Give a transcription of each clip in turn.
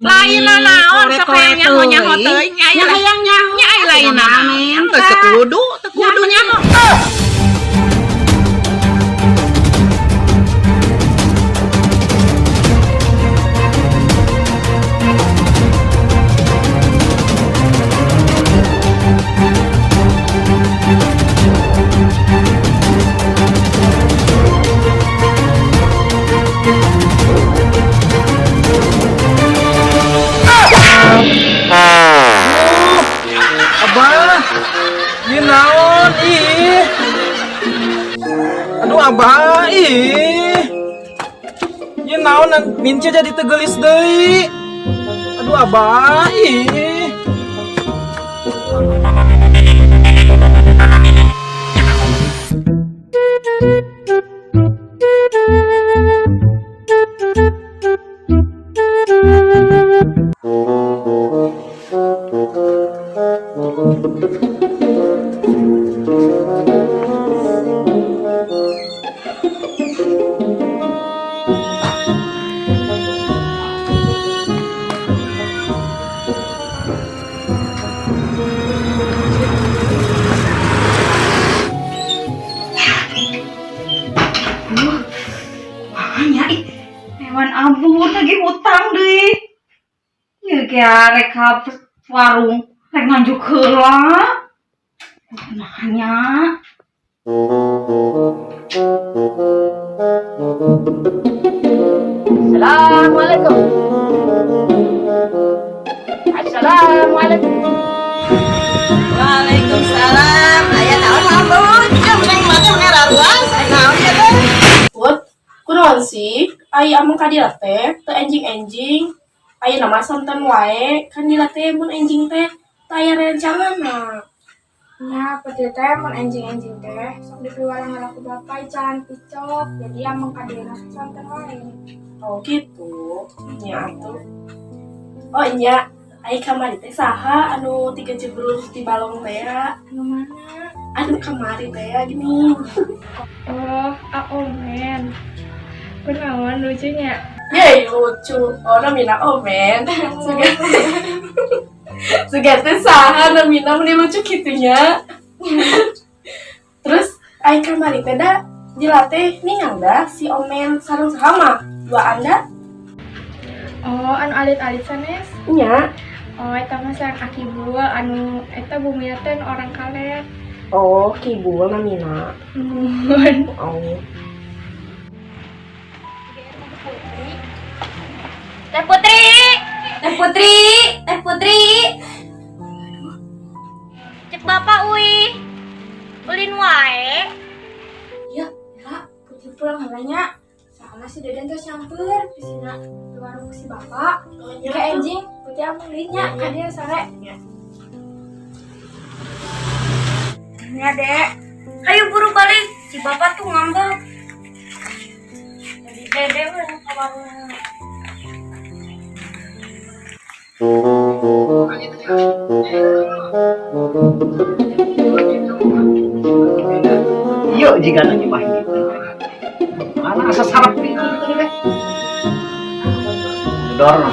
Lain naon sok hayang nyaho-nyaho teuing nya Nya aya hayang nyaho. Nya aya lain naon. Geus teu kudu, teu kudu nyaho. Abah, ini naon ih. Aduh, Abah, ih. Ini naon mince jadi teu geulis deui. Aduh, Abah, ih. Nya ih, hewan ampun lagi hutang deui. Ieu ge rek ka warung, rek nganjuk heula. Kumaha nya? Assalamualaikum. Assalamualaikum. Waalaikumsalam. Aya naon, Ambon? Ya menang mana menang raruas. Naon ya teh? Put, kunaon sih? Ai ameng ka dieu teh teu enjing-enjing. Ayeuna mah sonten wae, kan dieu teh mun enjing teh teu aya rencanganna. Nya, Putri teh mun enjing-enjing teh sok dipiwarang ku bapak icalan picok, jadi ameng ka dieu sonten wae. Oh gitu. Nya atuh. Oh nya, ai kamari teh saha anu tiga jebrus di balong teh ya? Anu mana? Anu kamari teh ya gini. Oh, Omen. Kunaon lucunya? Yeay, lucu. Oh, namina Omen. Sugan. Sugan teh saha namina meni lucu kitunya. Terus ai kamari teh da dilatih ningang da si Omen sareng saha mah? Dua anda? Oh, anu alit-alit sanes? Nya. Oh, eta mah sareng Akibul, anu eta bumina teh nu orang kaler. Oh, Kibul namina. Nuhun. Oh. Teh Putri, Teh Putri, Teh Putri. Cek bapak uih. Ulin wae. Ya, ya, Putri pulang heula nya. Soalnya si Deden tuh nyamper di sini di warung si bapak. Oh, nya. Ke enjing, Putri ameng deui nya, ka dieu sore. Nya. Ya, Dek. Ayo buru balik. Si bapak tuh ngambek. Jadi Dede we ke warung. Yuk jika nanya mah gitu. Mana asa sarap itu deh. Dor.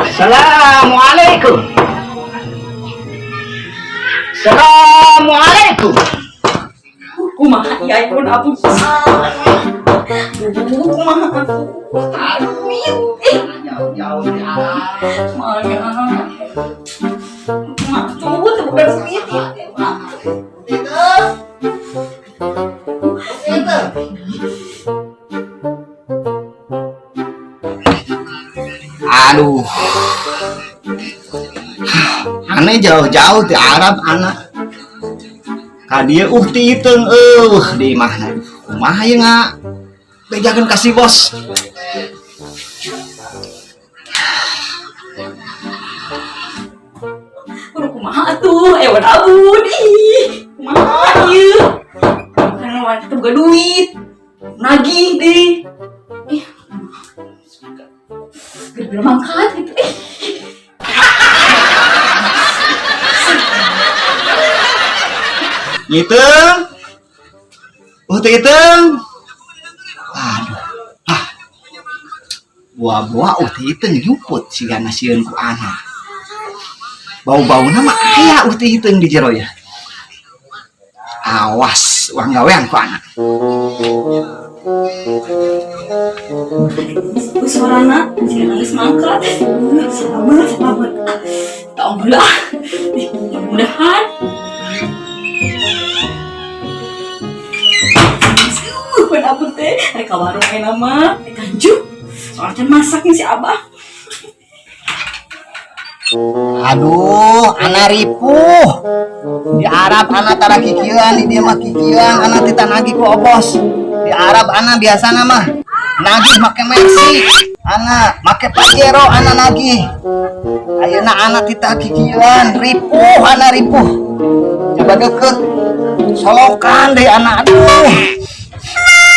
Assalamualaikum. Assalamualaikum. Kumaha ya pun ampun. Kumaha atuh. Aduh, ih. Jauh-jauh ya. Mana? Kumaha tuh teu boga duit ya. Itu. Itu. Aduh. Aneh jauh-jauh di Arab anak. Ka dieu ti iteung di imahna. Kumaha ieu nga? Bejakeun ka si bos. Kudu kumaha atuh, ewan abun. Ih, kumaha ieu? Kan teu boga duit. Nagih deh. Ih, gara-gara mangkat gitu. Ih. Ngiteung. Teu iteung. Aduh. Ah. Boa-boa Uti Iteung nyuput sigana sieun ku ana. Bau-bauna mah aya Uti Iteung di jero ya. Awas, uang gawean ku ana. Suarana si nangis mangkrat. Sabar, sabar. Tak belah. Mudah-mudahan. Pan abur teh rek ka warung ayeuna mah, rek kanjuk. Soalnya can masak nih si Abah. Aduh, ana ripuh. Di Arab ana tara kikieuan, di dieu mah kikieuan, ana teh nagih ku obos. Di Arab ana biasana mah nagih make Mercy, ana make Pajero ana nagih. Ayeuna ana titah kikieuan, ripuh ana ripuh. Coba deket. Solokan deh ana, aduh.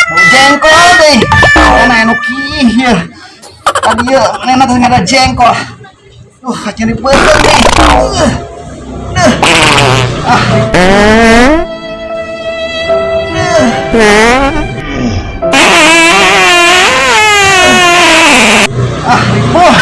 Bau jengkol deh. Ana anu kieu ieu. Tadi ieu nena teh ngada jengkol. Nyeri beuteung nih. Ah. Ah, ripuh.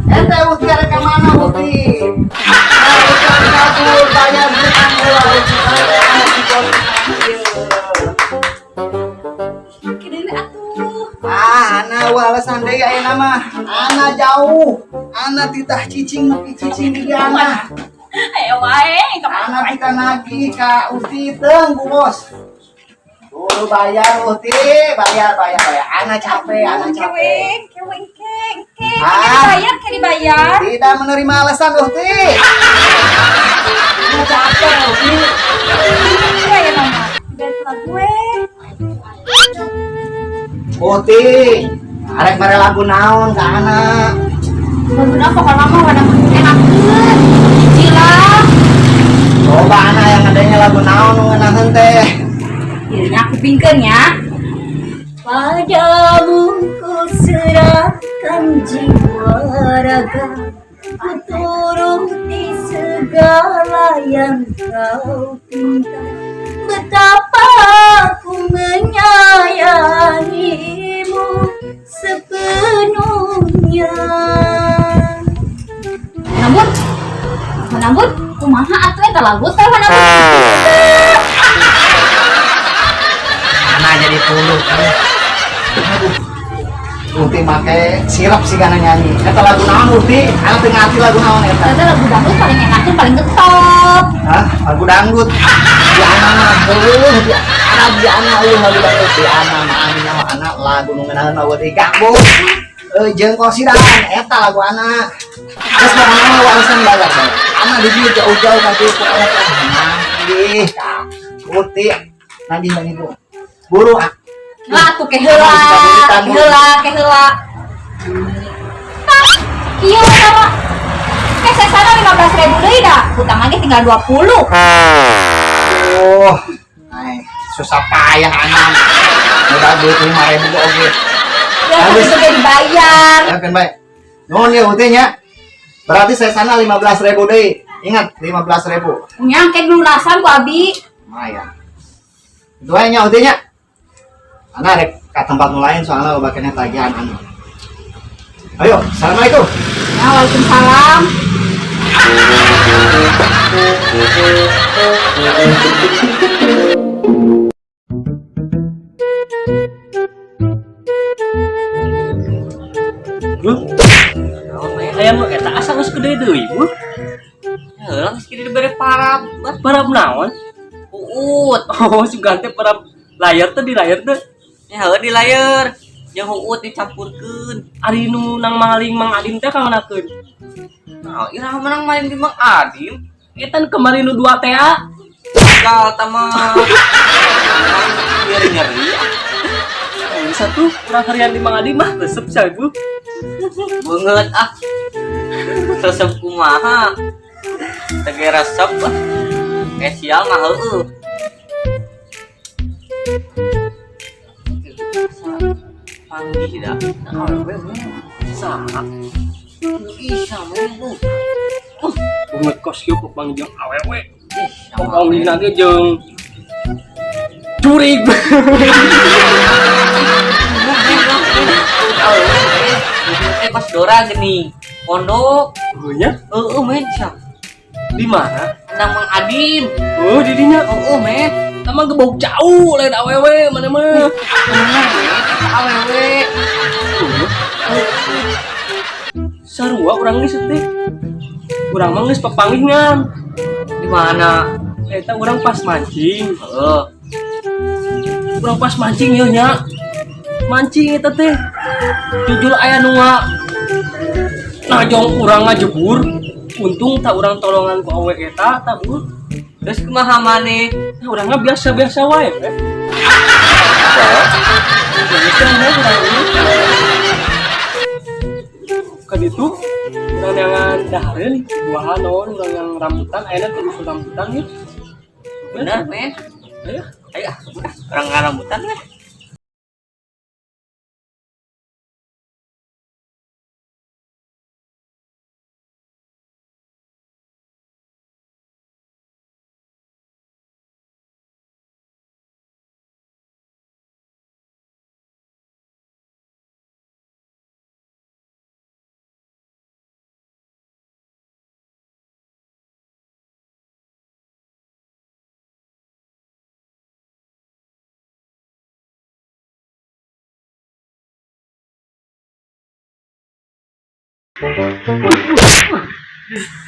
Ente Uti arek ka mana Uti? Kabur bayar hutang heula Uti. Kieu atuh. Ah, ana walasan deui ayeuna mah. Ana jauh. Ana titah cicing nepi cicing di ana. Ayo wae, Ana titah nagih ka Uti Iteung ku bos. Buru bayar Uti, bayar bayar bayar. Ana capek, ana capek. Keweng, keweng, keng. Ah. Dibayar, kayak dibayar. Tidak menerima alasan Uti. Ana capek Uti. Iya ya mama. Dibayar gue. Uti, arek mere lagu naon ka ana? Baguna pokoknya mah warna enakeun. Hiji lah. Coba ana yang adanya lagu naon nu ngeunaheun teh. Ieu nya aku pingkeun ya. Padamu ku serahkan jiwa raga, ku turuti segala yang kau pinta. Betapa ku menyayangimu sepenuhnya. Namun, namun, kumaha atuh eta lagu teh namun. Ana jadi puluh. Aduh. Uti make sirap sigana nyanyi. Eta lagu naon Uti? Ana teu ngarti lagu naon eta. Eta lagu dangdut paling enak tuh paling getop. Hah? Lagu dangdut. Di ana mah heueuh di Arab di ana eueuh lagu dangdut di ana mah anu nyawa ana lagu nu ngeunaheun mah Uti gabung. Jeung kosidan eta lagu ana. Geus mah ana warisan bayar. Ana di dieu jauh-jauh ka dieu pokona teh nagih ka Uti nagih nagih bu. Buru ah. Lah tuh keheula, keheula, keheula. Tah, kieu eta mah. Ke sesana 15.000 deui da. Hutang lagi tinggal 20. Oh, ai, susah payah anak. Udah duit 5.000 oge. Ya, Habis. itu ge dibayar. Ya kan baik. Nuhun ya Uti nya. Berarti sesana 15.000 deui. Ingat 15.000. Nya engke lunasan ku abi. Lumayan. Itu aja nya Uti nya. Ana rek ka tempat nu lain soalnya loba keneh tagihan anu. Ayo, assalamualaikum. Ya, waalaikumsalam. Bu. Hayang eta asa geus gede deui, Bu. Heeh, geus kieu dibere parab. Parab naon? Uut. Oh, sugan teh parab layar teh di layar teh. Ya heuh di layar. Jeung huut dicampurkeun. Ari nu nang maling Mang Adim teh kamanakeun? Nah, iraha menang maling di Mang Adim. Eta nu kamari nu dua teh. Gagal tah mah. Nyeri-nyeri. Bisa tuh kurang harian di Mang Adim mah resep sia Bu. Beungeut ah. Resep kumaha? Teu resep ah. Sial mah heueuh. Panggih dah. Saha? Ih, men lu. Bunget kos kieu papanggih jeung awewe. Papanggih nanti jeung jurig. Eh, pas Dora gini. Pondok. Oh nya? Heeh, men sia. Di mana? Nang Mang Adim. Oh, di dinya. Heeh, men. Tama gebok jauh lain awewe mana mah. Bener, men. Eta awewe. Sarua urang geus teh. Urang mah geus papanggih ngan. Di mana? Eta urang pas mancing. Heeh. Urang pas mancing ieu nya. Mancing eta teh. Jujur aya nu najong urang ngajebur. Untung tak urang tolongan ku awe eta tak bur. Terus kumaha maneh? Nah, urang mah biasa-biasa wae we. Biasa wae urang ini. Kan itu urang neangan dahareun buahan naon urang yang rambutan ayeuna teu usul rambutan ya. Bener, men. Ayo. Ayo, ah, urang ngarambutan we.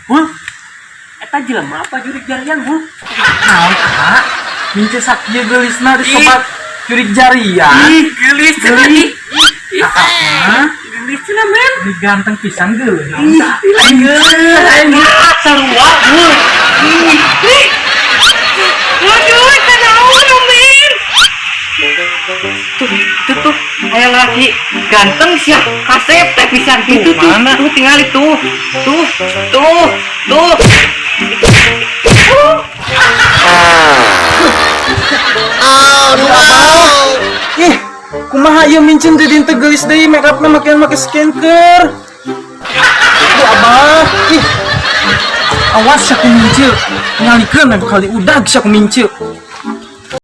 Hah? Eta jelema apa jurig jarian, Bul? Naon, ah? Mince sakieu geulisna disobat jurig jarian. Ih, geulis Geulis. Ih, Ah, geulis cenah, men. ini ganteng pisan geuleuh. Naon tah? Geuleuh, sarua, Bul. Ih. Waduh, eta naon, men? Tuh, itu tuh, aya laki ganteng sia, kasep teh pisan itu tuh. Mana? Tuh tinggal itu. Tuh, tuh, tuh. Ih, kumaha ieu mincin jadi teu geulis deui make upna make make skincare. Aduh abah, ih. Awas sia ku mincil. Ngalikeun we kali udag sia ku mincil.